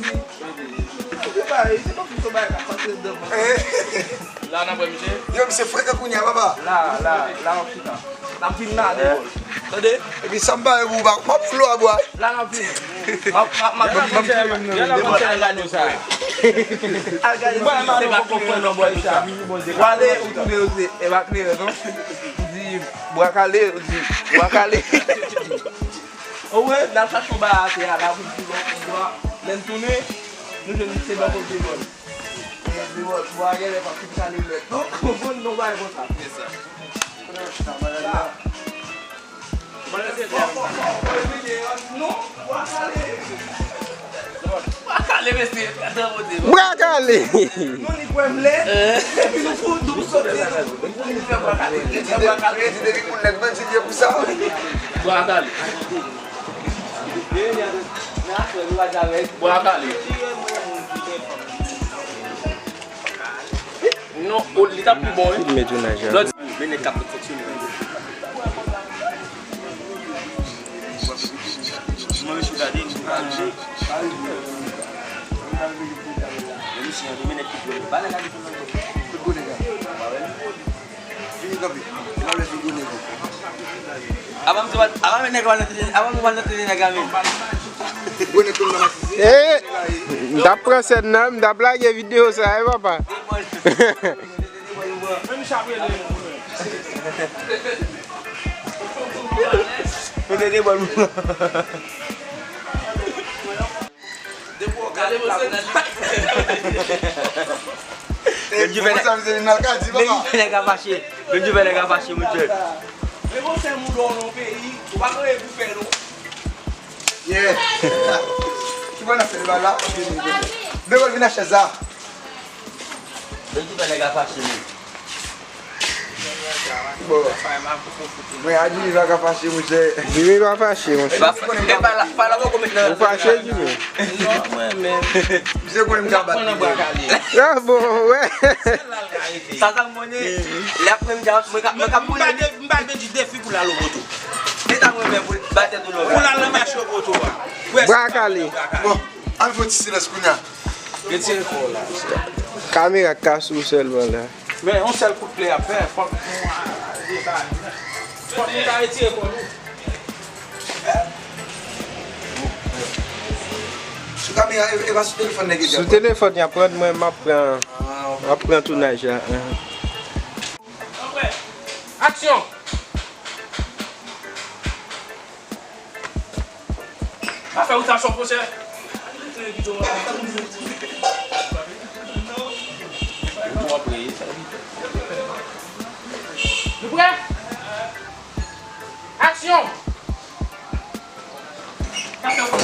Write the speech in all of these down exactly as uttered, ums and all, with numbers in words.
di. Epi bagay, se pa pou son bagay k ap pase devan. La n ap wè misye. Yo, misye frekan kounye a, papa. La, la, la w ap chita. N ap vin la, de bòl. Tande? Epi sa m pare pou ou, pa, m ap flo a bwa. La n ap vin. M ap, m ap, m ap vin. De bòl, al gade sa. Al gade sa, se pa konprann non, bòy sa. W ale, ou tounen, ou se, e pa kleren, non? Ou di, bwa kale, ou di, bwa kale. Ou wè, n ap chache yon bagay atè a la pou n pile yon bwa. Lè n tounen, nou jwenn se bò kote bò. Bò a genlè pa fin kale nèt non. Ou konprann non, bagay konsa. Yes sir. Kounye a chita, bagay la. Non, bwa kale. Non, bwa kale. Bwa kale, mesye. Bwa kale. Non, li kwè m lè. Epi nou fout, nou soti, nou fè bwa kale. Li di depi, li di depi moun nèg bandi, li ye pou sa. Bwa kale. Bwa kale. Non, o, li t ap pi bon, wi. Filme tounaj la. Lòt. Men nèg k ap fonksyone. Mwen, mesye, gade, misye pa manje. Men misye, men nèg ki pran. Ba nèg la ki pran. Vini kanpe. Epa lè vin gwo nèg ou. Avan m te wè, avan men nèg la nan tete, avan m wè nan tete nèg la menm. Gwo nèg konn nan matise. Eh, m t ap pran sèn nan, m t ap lage videyo sa, wi, papa. Menm chat rele. Mete de bòl. Depi w gade l ap nan li. Bondye fè nèg, Bondye fè nèg a fache. Bondye fè nèg a fache, monchè. Men bon, se moun nan yon peyi, ou pa gen anyen pou fè, non. Yeah. Ki bò n ap fè deba la? Bebòl vin nan chèz la. Bondye fè nèg a fache, men. Bon. Mwen a Jimmy pa ka fache, monchè. Jimmy pa fache, monchè. E pa, e pa la, pa la poko met nan. Ou fache, Jimmy? Non, mwen menm. Misye konnen m ka bat li. Ah bon, wè. Sa, sa m konnen. Lè apre m di, mwen ka, mwen ka boule. M pa de, m pa de di defi pou l al o poto. Se sa mwen menm pou l bat tèt ou non. Pou l al nan mache o poto a. Bwa kale. Bon, ann fè yon ti silans kounye a. Retire kò w la. Kamera k ka sou w sèlman la. Men yon sèl kout plen y ap fè, fòk nou, fòk nou ka retire kò nou. Sou kamera, e, e pa sou telefòn nèg yo. Sou telefòn y ap pran, mwen m ap pran, m ap pran tounaj la. Aksyon! Pa fè wout sa, chòf, monchè. Nou prè? Aksyon! Pa fè wout.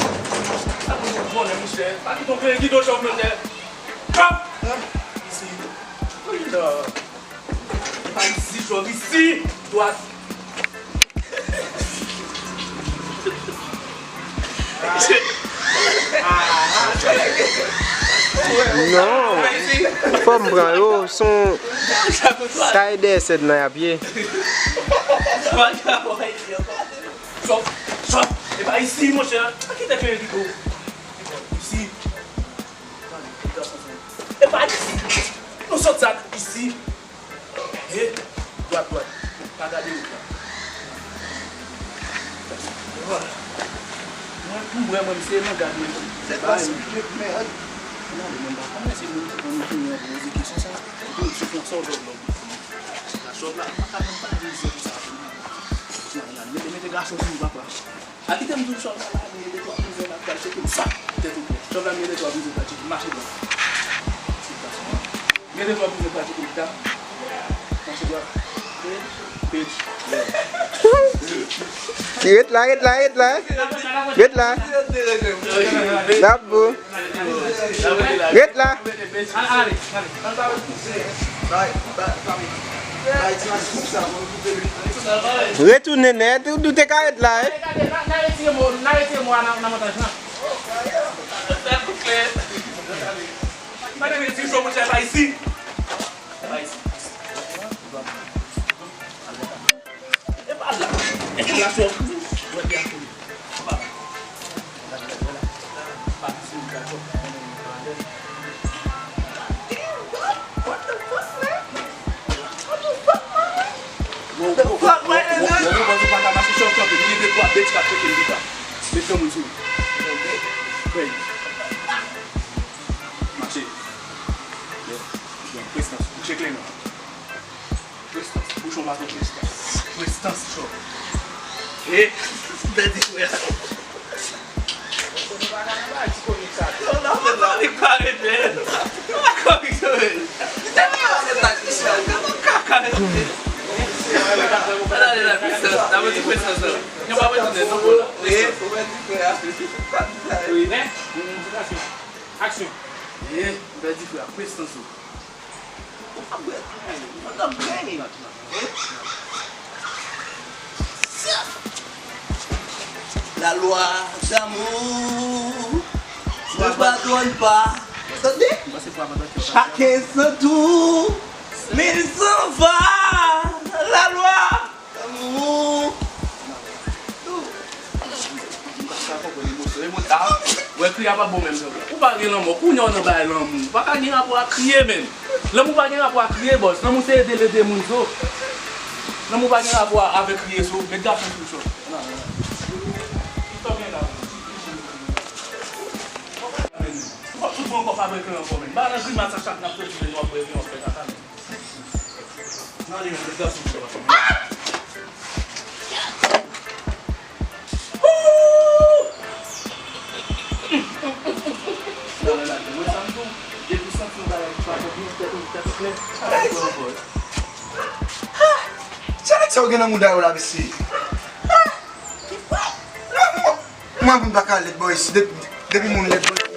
Pa fè wout, monchè. Pa kite yon gidon, chòf, monchè. Chòf! Isi. Wi, la. Pa isi, chòf, isi! Dwat. Non. Fò m pran yo, son sa e dèyè sèn nan y ap ye. Chòf, chòf, e pa isi, monchè. Pa kite fè rido. Isi. E pa isi. Nou sot sa isi. E, dwat, dwat. Pa gade wout la. Mwen, m wè, mwen, m se nan gad mwen. Se kwa si pye mèd. Nan, mwen pa konnen si moun ki konn tounen an poze kesyon sa. Epi, se konsa w vle w. La chòp la, pa ka menm pa vin zè pou sa. Nan, nan, mete, mete gason sou papa. A kite m di w chòp la, la, gen de twa bizwen la pral tcheke m sa. Tèt ou klè. Chòp la, gen de twa bizwen pral tcheke m. Mache bò. Gen de twa bizwen pral tcheke m ta. Mache bò. Bitch. Bitch. Yeah. Ret la, ret la, ret la. Ret la. N ap bo. Ret la. Retounen nèt, ou te ka ret la, eh. E pa la. E la sou. What the fuck, man? What the fuck, man? Wow, wow, wow, wow, wow, wow, wow, wow, pa ka mache chòp chòp, li gen de twa bitch k ap tcheke l, li pa. Met granmoun sou ou. Kwè. Mache. Yo, yo, prestans. Kouche kle non. Prestans. Bouchon baton prestans. Prestans, chòp. E, bèl di frè. Yo, n ap fè la. Li pa rete. Li pa kòrije, men. Li te pa fè la, Michel. Kaka, men. Ala, ala, prestans. N ap di prestans, la. Yo pa retounen, non, bon, la. Prestans. Wi. Aksyon. Aksyon. E, bèl di frè, prestans, ou. Ou pa bwè tou, madanm, men. La loi d'amour ne pardonne pas. Tande? Chacun son tour, mille s'en va. La loi. Lanmou. Ou pa ka konprann emosyon. Emo-, a, wè, kriye a pa bon menm, non. Ou pa gen lanmou. Kounye a w nan bay lanmou. Ou pa ka gen rapò a kriye, menm. Lanmou pa gen rapò a kriye, bòs. Lanmou se ede l ede moun, so. Lanmou pa gen rapò a, avèk kriye, so. Met gason sou chòp. Ou pa fout bon ankò fabrike ankò, menm. Ba nan grimas sa chak n ap soti, menm, w ap wè, w ap fè kaka, menm. Sa nèg sa yo gen nan mouda yo la, mesye. Mwen, moun pa ka lèd bò isi. Depi, depi moun lèd bò isi.